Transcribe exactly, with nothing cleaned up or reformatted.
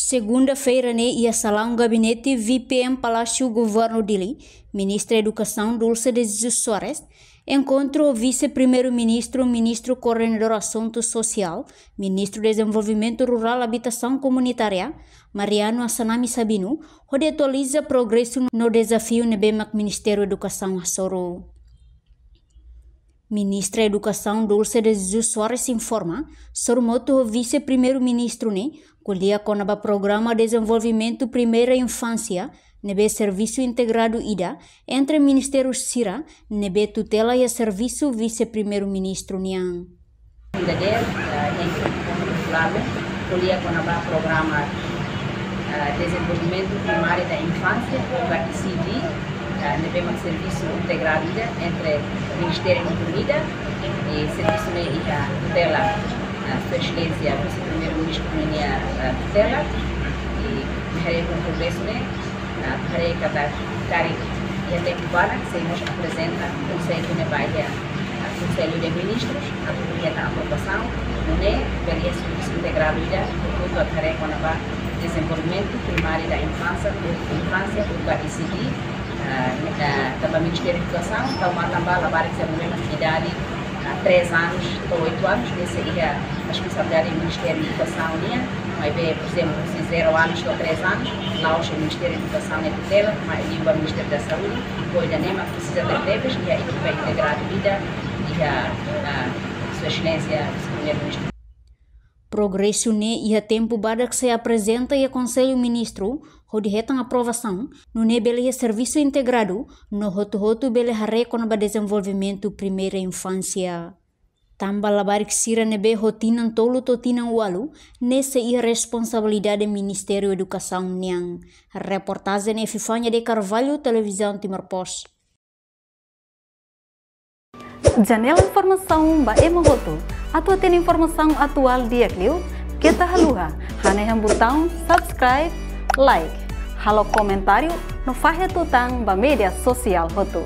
Segunda-feira ne'e iha salaun gabinete V P M Palásiu Governu Dili, Ministra Edukasaun Dulce de Jesus Soares enkontru ho Vise-Primeiru-Ministru, Ministru Koordenadór Asuntu Sosiál, Ministru Dezenvolvimentu Rurál Abitasaun Komunitária, Mariano Assanami Sabino, hodi atualiza progresu no dezafiu ne'ebé mak Ministériu Edukasaun hasoru. Ministra Edukasaun Dulce de Jesus Soares informa, sorumutu ho Vise-Primeiru-Ministru ne'e, ko'alia kona-ba programa dezenvolvimentu primeira infánsia, ne'ebé servisu integradu ida entre ministériu sira ne'ebé tutela iha servisu Vise-Primeiru-Ministru nian. Ida de'it, eh, enkontru popular, ko'alia kona-ba programa, eh, dezenvolvimentu primária da infánsia, ou E C D, eh, ne'ebé mak servisu integradu ida entre ministériu ida-ne'e, i servisu ne'e iha tutela, eh, Sua Exelénsia Vise-Primeiru-Ministru ninia, eh, tutela, i haree kona-ba progresu ne'e, ah, haree katak karik iha tempu badak sei mós aprezenta konseitu ne'e ba iha, ah, Konsellu de Ministrus, atu hetan aprovasaun, nune'e bele servisu integradu ida, portantu, atu haree kona-ba dezenvolvimentu primária da infánsia, infánsia, ou E C D, ah, ah, tanba Ministériu Edukasaun, tau matan ba labarik sira ne'ebé mak idade, ah, três anos to'o oito anos, ne'e sei iha responsabilidade Ministériu Edukasaun nian, maibé, por ezemplu, se zero anos to'o três anos, la'ós Ministériu Edukasaun nia tutela, maibé liuliu Ministériu da Saúde, hodi nune'e mak presiza tebetebes iha ekipa integradu ida, iha, ah, Sua Exelénsia Vise-Primeiru-Ministru. Progresu ne'e iha tempu badak sei aprezenta iha Konsellu Ministru, hodi hetan aprovasaun, nune'e bele iha servisu integradu, no hotu-hotu bele haree kona-ba dezenvolvimentu primeira infánsia. Tanba labarik sira ne'ebé ho tinan tolu to'o tinan ualu, ne'e sei iha responsabilidade Ministériu Edukasaun nian. Reportajen Epifania de Carvalho, Televizaun Timor Post. Janela informasaun ba ema hotu. Atu hatene informasaun atuál di'ak liu, keta haluha hanehan butaun subscribe, like, halo komentáriu no fahe tutan ba média sosiál hotu.